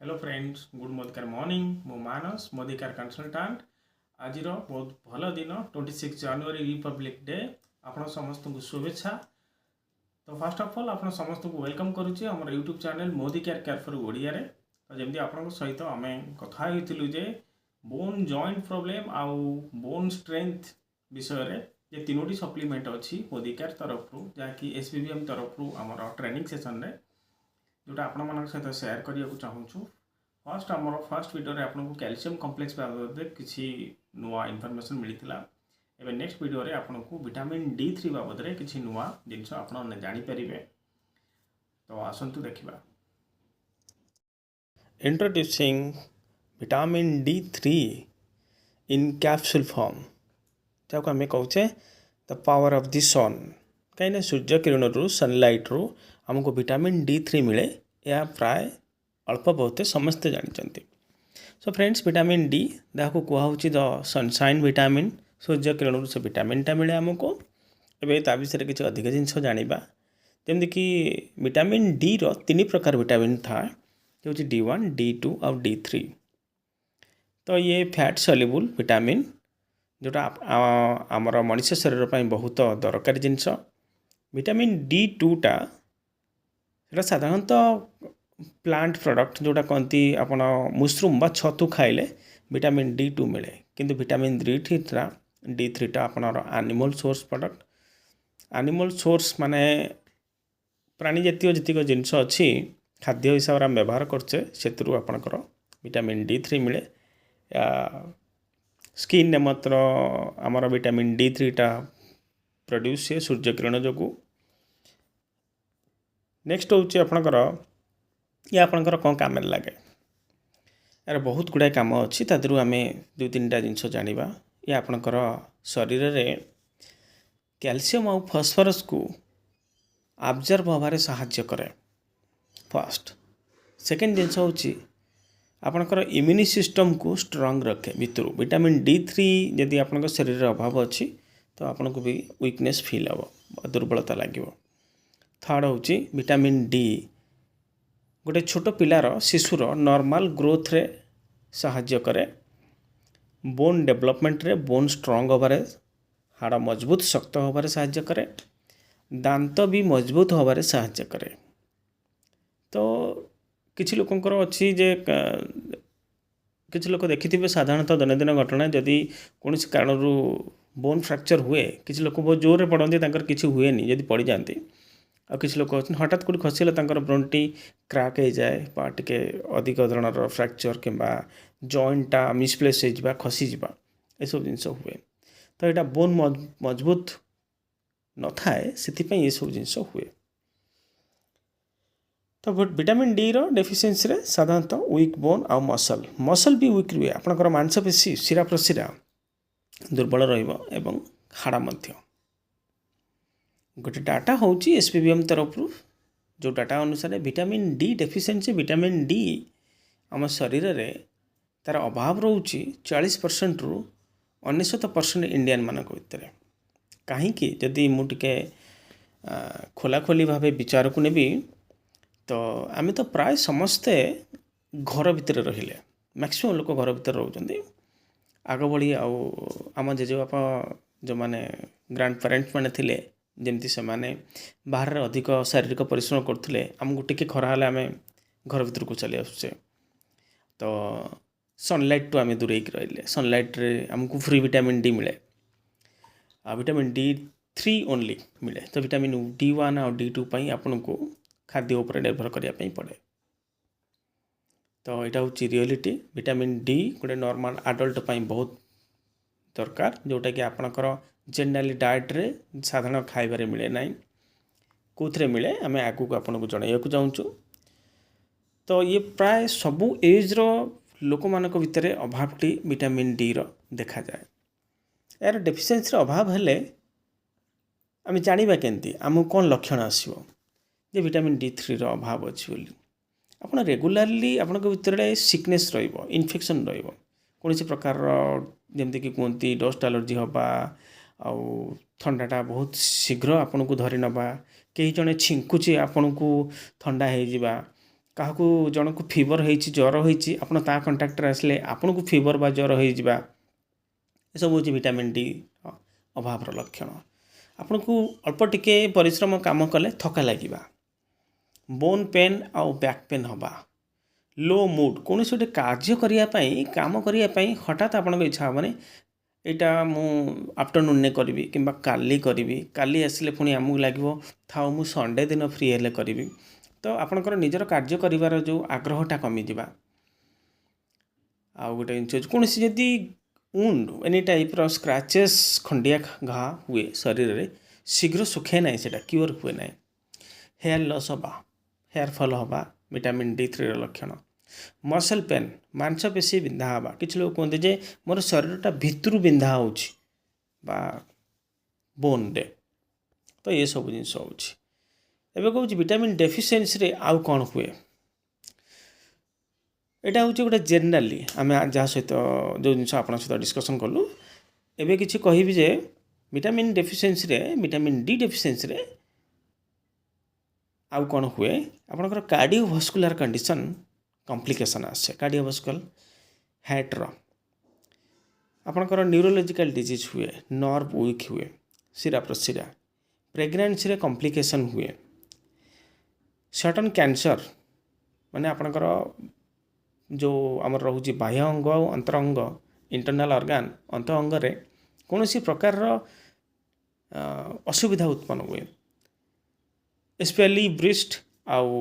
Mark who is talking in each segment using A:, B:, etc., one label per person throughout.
A: Hello friends, good Modicare morning. ମୁଁ Manas, Modicare consultant. ଆଜିର ବହୁତ ଭଲ ଦିନ, 26 ଜାନୁଆରୀ, ରିପବ୍ଲିକ୍ ଡେ। ଆପଣ ସମସ୍ତଙ୍କୁ ଶୁଭେଚ୍ଛା। ତ ଫାର୍ଷ୍ଟ ଅଫ୍ ଅଲ୍ ଆପଣ ସମସ୍ତଙ୍କୁ welcome କରୁଛି ଆମର YouTube channel Modicare care for ଓଡ଼ିଆରେ। ତ ଯେମିତି ଆପଣଙ୍କ ସହିତ ଆମେ କଥା ହୋଇଥିଲୁ ଯେ ବୋନ୍ ଜଏଣ୍ଟ ପ୍ରୋବ୍ଲେମ୍ ଆଉ ବୋନ୍ ଷ୍ଟ୍ରେନ୍ଥ ବିଷୟରେ ଯେ ତିନୋଟି ସପ୍ଲିମେଣ୍ଟ ଅଛି ମୋଦିକେୟାର ତରଫରୁ, ଯାହାକି ଏସ୍ ବି ବି ଏମ୍ ତରଫରୁ ଆମର ଟ୍ରେନିଂ ସେସନ୍ରେ, ଯେଉଁଟା ଆପଣମାନଙ୍କ ସହିତ ସେୟାର କରିବାକୁ ଚାହୁଁଛୁ। ଫାର୍ଷ୍ଟ, ଆମର ଫାର୍ଷ୍ଟ ଭିଡ଼ିଓରେ ଆପଣଙ୍କୁ କ୍ୟାଲସିୟମ୍ କମ୍ପ୍ଲେକ୍ସ ବାବଦରେ କିଛି ନୂଆ ଇନଫର୍ମେସନ୍ ମିଳିଥିଲା। ଏବେ ନେକ୍ସଟ ଭିଡ଼ିଓରେ ଆପଣଙ୍କୁ ଭିଟାମିନ୍ ଡି 3 ବାବଦରେ କିଛି ନୂଆ ଜିନିଷ ଆପଣ ଜାଣିପାରିବେ। ତ ଆସନ୍ତୁ ଦେଖିବା। Introducing vitamin D3 in capsule form, ଯାହାକୁ ଆମେ କହୁଛେ the power of the sun। କାହିଁକିନା ସୂର୍ଯ୍ୟ କିରଣରୁ, ସନଲାଇଟ୍ରୁ ଆମକୁ ଭିଟାମିନ୍ ଡି 3 ମିଳେ, ଏହା ପ୍ରାୟ ଅଳ୍ପ ବହୁତ ସମସ୍ତେ ଜାଣିଛନ୍ତି। ସୋ ଫ୍ରେଣ୍ଡସ୍, ଭିଟାମିନ୍ ଡି, ଯାହାକୁ କୁହାହେଉଛି ଦ ସନସାଇନ୍ ଭିଟାମିନ୍, ସୂର୍ଯ୍ୟ କିରଣରୁ ସେ ଭିଟାମିନ୍ଟା ମିଳେ ଆମକୁ। ଏବେ ତା ବିଷୟରେ କିଛି ଅଧିକ ଜିନିଷ ଜାଣିବା। ଯେମିତିକି ଭିଟାମିନ୍ ଡିର ତିନି ପ୍ରକାର ଭିଟାମିନ୍ ଥାଏ, ହେଉଛି ଡି 1, ଡି 2 ଆଉ ଡି 3। ତ ଇଏ ଫ୍ୟାଟ୍ ସଲ୍ୟୁବୁଲ୍ ଭିଟାମିନ୍, ଯେଉଁଟା ଆମର ମଣିଷ ଶରୀର ପାଇଁ ବହୁତ ଦରକାରୀ ଜିନିଷ। ଭିଟାମିନ୍ ଡି 2ଟା, ସେଇଟା ସାଧାରଣତଃ ପ୍ଲାଣ୍ଟ ପ୍ରଡ଼କ୍ଟ, ଯେଉଁଟା କହନ୍ତି ଆପଣ ମସରୁମ୍ ବା ଛତୁ ଖାଇଲେ ଭିଟାମିନ୍ ଡି 2 ମିଳେ। କିନ୍ତୁ ଭିଟାମିନ୍ ଡି 3ଟା ଆପଣଙ୍କର animal source product. Animal source ମାନେ ପ୍ରାଣୀ ଜାତୀୟ ଯେତିକ ଜିନିଷ ଅଛି, ଖାଦ୍ୟ ହିସାବରେ ଆମେ ବ୍ୟବହାର କରୁଛେ, ସେଥିରୁ ଆପଣଙ୍କର ଭିଟାମିନ୍ ଡି 3 ମିଳେ। ସ୍କିନ୍ରେ ମାତ୍ର ଆମର ଭିଟାମିନ୍ ଡି 3ଟା ପ୍ରଡ୍ୟୁସ୍ ହୁଏ ସୂର୍ଯ୍ୟକିରଣ ଯୋଗୁଁ। ନେକ୍ସଟ ହେଉଛି ଆପଣଙ୍କର, ଇଏ ଆପଣଙ୍କର କ'ଣ କାମରେ ଲାଗେ? ଏହାର ବହୁତ ଗୁଡ଼ାଏ କାମ ଅଛି। ତା ଦେହରୁ ଆମେ ଦୁଇ ତିନିଟା ଜିନିଷ ଜାଣିବା। ଇଏ ଆପଣଙ୍କର ଶରୀରରେ କ୍ୟାଲସିୟମ୍ ଆଉ ଫସ୍ଫରସ୍କୁ ଆବଜର୍ବ ହେବାରେ ସାହାଯ୍ୟ କରେ, ଫାର୍ଷ୍ଟ। ସେକେଣ୍ଡ ଜିନିଷ ହେଉଛି ଆପଣଙ୍କର ଇମ୍ୟୁନି ସିଷ୍ଟମ୍କୁ ଷ୍ଟ୍ରଙ୍ଗ ରଖେ ଭିତରୁ। ଭିଟାମିନ୍ ଡି 3 ଯଦି ଆପଣଙ୍କ ଶରୀରରେ ଅଭାବ ଅଛି, ତ ଆପଣଙ୍କୁ ବି ୱିକନେସ୍ ଫିଲ୍ ହେବ ବା ଦୁର୍ବଳତା ଲାଗିବ। ଥାର୍ଡ଼ ହେଉଛି ଭିଟାମିନ୍ ଡି ଗୋଟେ ଛୋଟ ପିଲାର, ଶିଶୁର ନର୍ମାଲ୍ ଗ୍ରୋଥରେ ସାହାଯ୍ୟ କରେ, ବୋନ୍ ଡେଭଲପମେଣ୍ଟରେ, ବୋନ୍ ଷ୍ଟ୍ରଙ୍ଗ ହେବାରେ, ହାଡ଼ ମଜବୁତ ଶକ୍ତ ହେବାରେ ସାହାଯ୍ୟ କରେ, ଦାନ୍ତ ବି ମଜବୁତ ହେବାରେ ସାହାଯ୍ୟ କରେ। ତ କିଛି ଲୋକଙ୍କର ଅଛି ଯେ କିଛି ଲୋକ ଦେଖିଥିବେ, ସାଧାରଣତଃ ଦୈନନ୍ଦିନ ଘଟଣା, ଯଦି କୌଣସି କାରଣରୁ ବୋନ୍ ଫ୍ରାକ୍ଚର୍ ହୁଏ, କିଛି ଲୋକ ବହୁତ ଜୋରରେ ପଡ଼ନ୍ତି, ତାଙ୍କର କିଛି ହୁଏନି ଯଦି ପଡ଼ିଯାଆନ୍ତି। ଆଉ କିଛି ଲୋକ ଅଛନ୍ତି, ହଠାତ୍ କେଉଁଠି ଖସିଗଲେ ତାଙ୍କର ବୋନ୍ଟି କ୍ରାକ୍ ହେଇଯାଏ ବା ଟିକେ ଅଧିକ ଧରଣର ଫ୍ରାକ୍ଚର୍ କିମ୍ବା ଜଏଣ୍ଟଟା ମିସପ୍ଲେସ୍ ହେଇଯିବା, ଖସିଯିବା, ଏସବୁ ଜିନିଷ ହୁଏ। ତ ଏଇଟା ବୋନ୍ ମଜବୁତ ନଥାଏ, ସେଥିପାଇଁ ଏସବୁ ଜିନିଷ ହୁଏ। ତ ଭିଟାମିନ୍ ଡିର ଡେଫିସିଏନ୍ସିରେ ସାଧାରଣତଃ ୱିକ୍ ବୋନ୍ ଆଉ ମସଲ୍ ବି ୱିକ୍ ରୁହେ। ଆପଣଙ୍କର ମାଂସପେଶୀ, ଶିରା ପ୍ରଶିରା ଦୁର୍ବଳ ରହିବ ଏବଂ ହାଡ଼ ମଧ୍ୟ। ଗୋଟେ ଡାଟା ହେଉଛି ଏସ୍ ପି ବି ଏମ୍ ତରଫରୁ, ଯେଉଁ ଡାଟା ଅନୁସାରେ vitamin D deficiency, vitamin D ଆମ ଶରୀରରେ ତା'ର ଅଭାବ ରହୁଛି 40%ରୁ 99% ଇଣ୍ଡିଆନମାନଙ୍କ ଭିତରେ। କାହିଁକି? ଯଦି ମୁଁ ଟିକେ ଖୋଲାଖୋଲି ଭାବେ ବିଚାରକୁ ନେବି, ତ ଆମେ ତ ପ୍ରାୟ ସମସ୍ତେ ଘର ଭିତରେ ରହିଲେ। ମ୍ୟାକ୍ସିମମ୍ ଲୋକ ଘର ଭିତରେ ରହୁଛନ୍ତି। ଆଗ ଭଳି ଆଉ ଆମ ଜେଜେବାପା ଯେଉଁମାନେ ଗ୍ରାଣ୍ଡ ପ୍ୟାରେଣ୍ଟସ୍ ମାନେ ଥିଲେ, ଯେମିତି ସେମାନେ ବାହାରେ ଅଧିକ ଶାରୀରିକ ପରିଶ୍ରମ କରୁଥିଲେ, ଆମକୁ ଟିକେ ଖରା ହେଲେ ଆମେ ଘର ଭିତରକୁ ଚାଲି ଆସୁଛେ। ତ ସନଲାଇଟ୍ଠୁ ଆମେ ଦୂରେଇକି ରହିଲେ। ସନଲାଇଟ୍ରେ ଆମକୁ ଫ୍ରି ଭିଟାମିନ୍ ଡି ମିଳେ ଆଉ ଭିଟାମିନ୍ ଡି 3 ଓନ୍ଲି ମିଳେ। ତ ଭିଟାମିନ୍ ଡି 1 ଆଉ ଡି 2 ପାଇଁ ଆପଣଙ୍କୁ ଖାଦ୍ୟ ଉପରେ ନିର୍ଭର କରିବା ପାଇଁ ପଡ଼େ। ତ ଏଇଟା ହେଉଛି ରିଅଲିଟି। ଭିଟାମିନ୍ ଡି ଗୋଟେ ନର୍ମାଲ୍ ଆଡ଼ଲ୍ଟ ପାଇଁ ବହୁତ ଦରକାର, ଯେଉଁଟାକି ଆପଣଙ୍କର ଜେନେରାଲି ଡାଏଟ୍ରେ, ସାଧାରଣ ଖାଇବାରେ ମିଳେ ନାହିଁ। କେଉଁଥିରେ ମିଳେ, ଆମେ ଆଗକୁ ଆପଣଙ୍କୁ ଜଣାଇବାକୁ ଚାହୁଁଛୁ। ତ ଇଏ ପ୍ରାୟ ସବୁ ଏଜ୍ର ଲୋକମାନଙ୍କ ଭିତରେ ଅଭାବଟି ଭିଟାମିନ୍ ଡିର ଦେଖାଯାଏ। ଏହାର ଡେଫିସିଏନ୍ସିର ଅଭାବ ହେଲେ ଆମେ ଜାଣିବା କେମିତି? ଆମକୁ କ'ଣ ଲକ୍ଷଣ ଆସିବ ଯେ ଭିଟାମିନ୍ ଡି 3ର ଅଭାବ ଅଛି ବୋଲି? ଆପଣ ରେଗୁଲାରଲି ଆପଣଙ୍କ ଭିତରେ ସିକନେସ୍ ରହିବ, ଇନଫେକ୍ସନ୍ ରହିବ କୌଣସି ପ୍ରକାରର, ଯେମିତିକି କୁହନ୍ତି ଡଷ୍ଟ ଆଲର୍ଜି ହେବା ଆଉ ଥଣ୍ଡାଟା ବହୁତ ଶୀଘ୍ର ଆପଣଙ୍କୁ ଧରି ନେବା, କେହି ଜଣେ ଛିଙ୍କୁଛି, ଆପଣଙ୍କୁ ଥଣ୍ଡା ହେଇଯିବା। କାହାକୁ ଜଣକୁ ଫିଭର ହେଇଛି, ଜ୍ୱର ହେଇଛି, ଆପଣ ତା କଣ୍ଟାକ୍ଟରେ ଆସିଲେ ଆପଣଙ୍କୁ ଫିଭର ବା ଜ୍ୱର ହେଇଯିବା, ଏସବୁ ହେଉଛି ଭିଟାମିନ୍ ଡି ଅଭାବର ଲକ୍ଷଣ। ଆପଣଙ୍କୁ ଅଳ୍ପ ଟିକେ ପରିଶ୍ରମ କାମ କଲେ ଥକା ଲାଗିବା, ବୋନ୍ ପେନ୍ ଆଉ ବ୍ୟାକ୍ ପେନ୍ ହେବା, ଲୋ ମୁଡ଼୍, କୌଣସି ଗୋଟେ କାର୍ଯ୍ୟ କରିବା ପାଇଁ, କାମ କରିବା ପାଇଁ ହଠାତ୍ ଆପଣଙ୍କ ଇଚ୍ଛା ହେବନି, ଏଇଟା ମୁଁ ଆଫ୍ଟରନୁନ୍ରେ କରିବି କିମ୍ବା କାଲି କରିବି, କାଲି ଆସିଲେ ପୁଣି ଆମକୁ ଲାଗିବ ଥାଉ ମୁଁ ସଣ୍ଡେ ଦିନ ଫ୍ରି ହେଲେ କରିବି। ତ ଆପଣଙ୍କର ନିଜର କାର୍ଯ୍ୟ କରିବାର ଯେଉଁ ଆଗ୍ରହଟା କମିଯିବା। ଆଉ ଗୋଟେ ଜିନିଷ ହେଉଛି କୌଣସି ଯଦି ଉଣ୍ଡ, ଏନି ଟାଇପ୍ର ସ୍କ୍ରାଚେସ୍, ଖଣ୍ଡିଆ ଘା ହୁଏ ଶରୀରରେ, ଶୀଘ୍ର ଶୁଖେ ନାହିଁ, ସେଇଟା କ୍ୟୁର୍ ହୁଏ ନାହିଁ। ହେୟାର ଲସ୍ ହେବା, ହେୟାର ଫଲ୍ ହେବା ଭିଟାମିନ୍ ଡି ଥ୍ରୀର ଲକ୍ଷଣ। ମସଲ୍ ପେନ୍, ମାଂସପେଶୀ ବିନ୍ଧା ହେବା। କିଛି ଲୋକ କୁହନ୍ତି ଯେ ମୋର ଶରୀରଟା ଭିତରୁ ବିନ୍ଧା ହେଉଛି ବା ବୋନ୍ରେ, ତ ଏସବୁ ଜିନିଷ ହେଉଛି। ଏବେ କହୁଛି ଭିଟାମିନ୍ ଡେଫିସିଏନ୍ସିରେ ଆଉ କ'ଣ ହୁଏ। ଏଇଟା ହେଉଛି ଗୋଟେ ଜେନେରାଲି ଆମେ ଯାହା ସହିତ ଯେଉଁ ଜିନିଷ ଆପଣଙ୍କ ସହିତ ଡିସ୍କସନ୍ କଲୁ। ଏବେ କିଛି କହିବି ଯେ ଭିଟାମିନ୍ ଡେଫିସିଏନ୍ସିରେ, ଭିଟାମିନ୍ ଡି ଡେଫିସିଏନ୍ସିରେ ଆଉ କ'ଣ ହୁଏ। ଆପଣଙ୍କର କାର୍ଡ଼ିଓଭାସ୍କୁଲାର କଣ୍ଡିସନ୍ କମ୍ପ୍ଲିକେସନ୍ ଆସେ, କାର୍ଡ଼ିଓଭାସ୍କୁଲାର ହାର୍ଟର ଆପଣଙ୍କର ନ୍ୟୁରୋଲୋଜିକାଲ ଡିଜିଜ୍ ହୁଏ, ନର୍ଭ ୱିକ୍ ହୁଏ, ଶିରା ପ୍ରଶିରା, ପ୍ରେଗନେନ୍ସିରେ କମ୍ପ୍ଲିକେସନ୍ ହୁଏ, ସର୍ଟନ୍ କ୍ୟାନ୍ସର, ମାନେ ଆପଣଙ୍କର ଯେଉଁ ଆମର ରହୁଛି ବାହ୍ୟ ଅଙ୍ଗ ଆଉ ଅନ୍ତରଅଙ୍ଗ, ଇଣ୍ଟରନାଲ୍ ଅର୍ଗାନ୍, ଅନ୍ତଃ ଅଙ୍ଗରେ କୌଣସି ପ୍ରକାରର ଅସୁବିଧା ଉତ୍ପନ୍ନ ହୁଏ, ଏସ୍ପେସିଆଲି ବ୍ରେଷ୍ଟ ଆଉ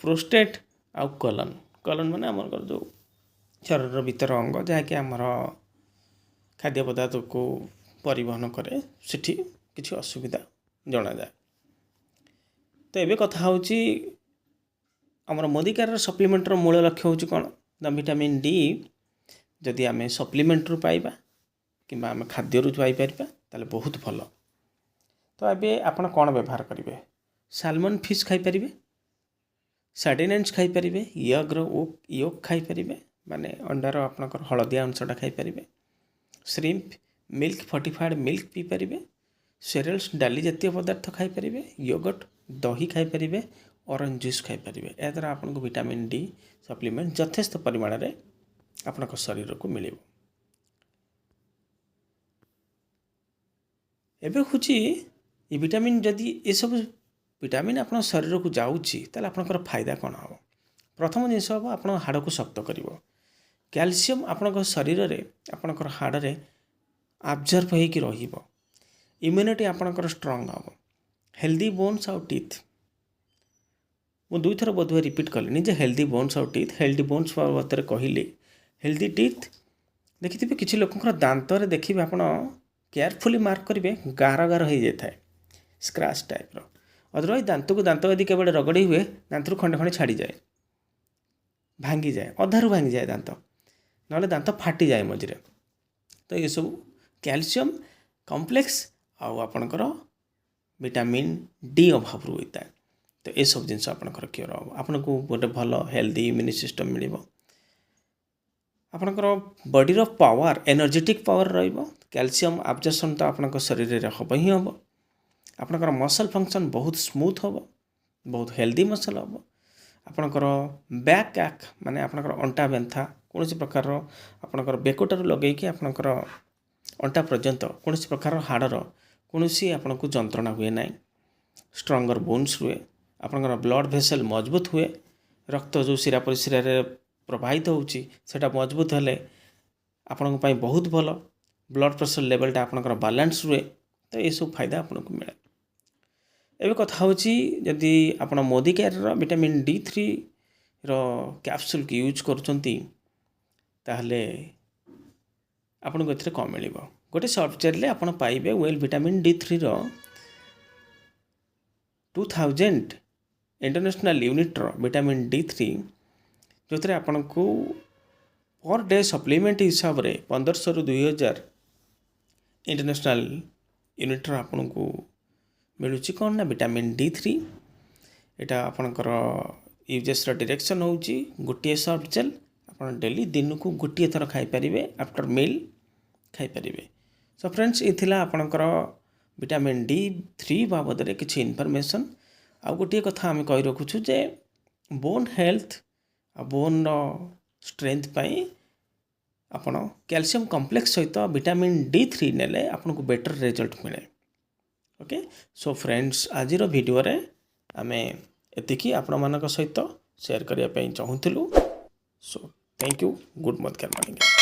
A: ପ୍ରୋଷ୍ଟେଟ୍ ଆଉ କଲନ୍। କଲନ୍ ମାନେ ଆମର ଯେଉଁ ଶରୀରର ଭିତର ଅଙ୍ଗ ଯାହାକି ଆମର ଖାଦ୍ୟ ପଦାର୍ଥକୁ ପରିବହନ କରେ, ସେଠି କିଛି ଅସୁବିଧା ଜଣାଯାଏ। ତ ଏବେ କଥା ହେଉଛି ଆମର ମୋଦିକେୟାରର ସପ୍ଲିମେଣ୍ଟର ମୂଳ ଲକ୍ଷ୍ୟ ହେଉଛି କ'ଣ ନା ଭିଟାମିନ୍ ଡି ଯଦି ଆମେ ସପ୍ଲିମେଣ୍ଟରୁ ପାଇବା କିମ୍ବା ଆମେ ଖାଦ୍ୟରୁ ପାଇପାରିବା ତାହେଲେ ବହୁତ ଭଲ। ତ ଏବେ ଆପଣ କ'ଣ ବ୍ୟବହାର କରିବେ? ସାଲମନ୍ ଫିସ୍ ଖାଇପାରିବେ, ସାର୍ଡିନେନ୍ସ ଖାଇପାରିବେ, ୟଗର ୟୋକ୍ ଖାଇପାରିବେ, ମାନେ ଅଣ୍ଡାର ଆପଣଙ୍କର ହଳଦିଆ ଅଂଶଟା ଖାଇପାରିବେ, ଶ୍ରିମ୍ପ, ମିଲ୍କ, ଫର୍ଟିଫାଏଡ଼୍ ମିଲ୍କ ପିଇପାରିବେ, ସେରେଲ୍ସ, ଡାଲି ଜାତୀୟ ପଦାର୍ଥ ଖାଇପାରିବେ, ୟୋଗଟ୍, ଦହି ଖାଇପାରିବେ, ଅରେଞ୍ଜ ଜୁସ୍ ଖାଇପାରିବେ। ଏହାଦ୍ୱାରା ଆପଣଙ୍କୁ ଭିଟାମିନ୍ ଡି ସପ୍ଲିମେଣ୍ଟ ଯଥେଷ୍ଟ ପରିମାଣରେ ଆପଣଙ୍କ ଶରୀରକୁ ମିଳିବ। ଏବେ ହେଉଛି ଏ ଭିଟାମିନ୍, ଯଦି ଏସବୁ ଭିଟାମିନ୍ ଆପଣଙ୍କ ଶରୀରକୁ ଯାଉଛି ତାହେଲେ ଆପଣଙ୍କର ଫାଇଦା କ'ଣ ହେବ? ପ୍ରଥମ ଜିନିଷ ହେବ ଆପଣଙ୍କ ହାଡ଼କୁ ଶକ୍ତ କରିବ। କ୍ୟାଲସିୟମ୍ ଆପଣଙ୍କ ଶରୀରରେ, ଆପଣଙ୍କର ହାଡ଼ରେ ଆବଜର୍ଭ ହେଇକି ରହିବ। ଇମ୍ୟୁନିଟି ଆପଣଙ୍କର ଷ୍ଟ୍ରଙ୍ଗ ହେବ। ହେଲ୍ଦି ବୋନ୍ସ ଆଉ ଟିଥ୍, ମୁଁ ଦୁଇଥର ବୋଧହୁଏ ରିପିଟ୍ କଲିନି ଯେ ହେଲ୍ଦି ବୋନ୍ସ ଆଉ ଟିଥ୍। ହେଲ୍ଦି ବୋନ୍ସ ବାବଦରେ କହିଲି, ହେଲ୍ଦି ଟିଥ୍ ଦେଖିଥିବେ କିଛି ଲୋକଙ୍କର ଦାନ୍ତରେ ଦେଖିବେ ଆପଣ କେୟାରଫୁଲି ମାର୍କ କରିବେ, ଗାର ଗାର ହେଇଯାଇଥାଏ, ସ୍କ୍ରାଚ୍ ଟାଇପ୍ର। ଅଦରୱାଇଜ୍ ଦାନ୍ତକୁ ଦାନ୍ତ ଯଦି କେବଳ ରଗଡ଼ି ହୁଏ, ଦାନ୍ତରୁ ଖଣ୍ଡେ ଖଣ୍ଡେ ଛାଡ଼ିଯାଏ, ଭାଙ୍ଗିଯାଏ, ଅଧାରୁ ଭାଙ୍ଗିଯାଏ ଦାନ୍ତ, ନହେଲେ ଦାନ୍ତ ଫାଟିଯାଏ ମଝିରେ। ତ ଏସବୁ କ୍ୟାଲସିୟମ୍ କମ୍ପ୍ଲେକ୍ସ ଆଉ ଆପଣଙ୍କର ଭିଟାମିନ୍ ଡି ଅଭାବରୁ ହୋଇଥାଏ। ତ ଏସବୁ ଜିନିଷ ଆପଣଙ୍କର କ୍ୟୁର୍ ହେବ, ଆପଣଙ୍କୁ ଗୋଟେ ଭଲ ହେଲ୍ଦି ଇମ୍ୟୁନି ସିଷ୍ଟମ୍ ମିଳିବ, ଆପଣଙ୍କର ବଡ଼ିର ପାୱାର, ଏନର୍ଜେଟିକ୍ ପାୱାର ରହିବ, କ୍ୟାଲସିୟମ୍ ଆବଜର୍ପସନ୍ ତ ଆପଣଙ୍କ ଶରୀରରେ ହେବ ହିଁ ହେବ, ଆପଣଙ୍କର ମସଲ୍ ଫଙ୍କସନ୍ ବହୁତ ସ୍ମୁଥ୍ ହେବ, ବହୁତ ହେଲ୍ଦି ମସଲ୍ ହେବ, ଆପଣଙ୍କର ବ୍ୟାକ୍ ଆକ୍ ମାନେ ଆପଣଙ୍କର ଅଣ୍ଟା ବ୍ୟଥା, କୌଣସି ପ୍ରକାରର ଆପଣଙ୍କର ବେକଟାରୁ ଲଗେଇକି ଆପଣଙ୍କର ଅଣ୍ଟା ପର୍ଯ୍ୟନ୍ତ କୌଣସି ପ୍ରକାରର ହାଡ଼ର କୌଣସି ଆପଣଙ୍କୁ ଯନ୍ତ୍ରଣା ହୁଏ ନାହିଁ, ଷ୍ଟ୍ରଙ୍ଗର ବୋନ୍ସ ରୁହେ, ଆପଣଙ୍କର ବ୍ଲଡ଼ ଭେସେଲ୍ ମଜବୁତ ହୁଏ, ରକ୍ତ ଯେଉଁ ଶିରା ପରିଶିରାରେ ପ୍ରବାହିତ ହେଉଛି ସେଇଟା ମଜବୁତ ହେଲେ ଆପଣଙ୍କ ପାଇଁ ବହୁତ ଭଲ, ବ୍ଲଡ଼ ପ୍ରେସର ଲେଭେଲଟା ଆପଣଙ୍କର ବାଲାନ୍ସ ରୁହେ। ତ ଏସବୁ ଫାଇଦା ଆପଣଙ୍କୁ ମିଳେ। ଏବେ କଥା ହେଉଛି ଯଦି ଆପଣ ମୋଦିକେୟାରର ଭିଟାମିନ୍ ଡି ଥ୍ରୀର କ୍ୟାପସୁଲ୍କୁ ୟୁଜ୍ କରୁଛନ୍ତି ତାହେଲେ ଆପଣଙ୍କୁ ଏଥିରେ କ'ଣ ମିଳିବ? ଗୋଟେ ସଫ୍ଟୱେୟାରରେ ଆପଣ ପାଇବେ ୱେଲ୍ ଭିଟାମିନ୍ ଡି ଥ୍ରୀର 2000 ଇଣ୍ଟରନ୍ୟାସନାଲ୍ ୟୁନିଟ୍ର ଭିଟାମିନ୍ ଡି ଥ୍ରୀ, ଯେଉଁଥିରେ ଆପଣଙ୍କୁ ପର୍ ଡେ ସପ୍ଲିମେଣ୍ଟ ହିସାବରେ 1500ରୁ 2000 ଇଣ୍ଟରନ୍ୟାସନାଲ୍ ୟୁନିଟ୍ର ଆପଣଙ୍କୁ ମିଳୁଛି କ'ଣ ନା ଭିଟାମିନ୍ ଡି ଥ୍ରୀ। ଏଇଟା ଆପଣଙ୍କର ୟୁଜେସ୍ର ଡିରେକ୍ସନ୍ ହେଉଛି ଗୋଟିଏ ସଫ୍ଟ ଜେଲ୍ ଆପଣ ଡେଲି ଦିନକୁ ଗୋଟିଏ ଥର ଖାଇପାରିବେ, ଆଫ୍ଟର ମିଲ୍ ଖାଇପାରିବେ। ସୋ ଫ୍ରେଣ୍ଡସ୍, ଏ ଥିଲା ଆପଣଙ୍କର ଭିଟାମିନ୍ ଡି ଥ୍ରୀ ବାବଦରେ କିଛି ଇନଫର୍ମେସନ୍। ଆଉ ଗୋଟିଏ କଥା ଆମେ କହି ରଖୁଛୁ ଯେ ବୋନ୍ ହେଲ୍ଥ ଆଉ ବୋନ୍ର ଷ୍ଟ୍ରେନ୍ଥ ପାଇଁ ଆପଣ କ୍ୟାଲସିୟମ୍ କମ୍ପ୍ଲେକ୍ସ ସହିତ ଭିଟାମିନ୍ D3 ନେଲେ ଆପଣଙ୍କୁ ବେଟର୍ ରେଜଲ୍ଟ ମିଳେ। ଓକେ, ସୋ ଫ୍ରେଣ୍ଡସ୍, ଆଜିର ଭିଡ଼ିଓରେ ଆମେ ଏତିକି ଆପଣମାନଙ୍କ ସହିତ ସେୟାର କରିବା ପାଇଁ ଚାହୁଁଥିଲୁ। So thank you, good morning.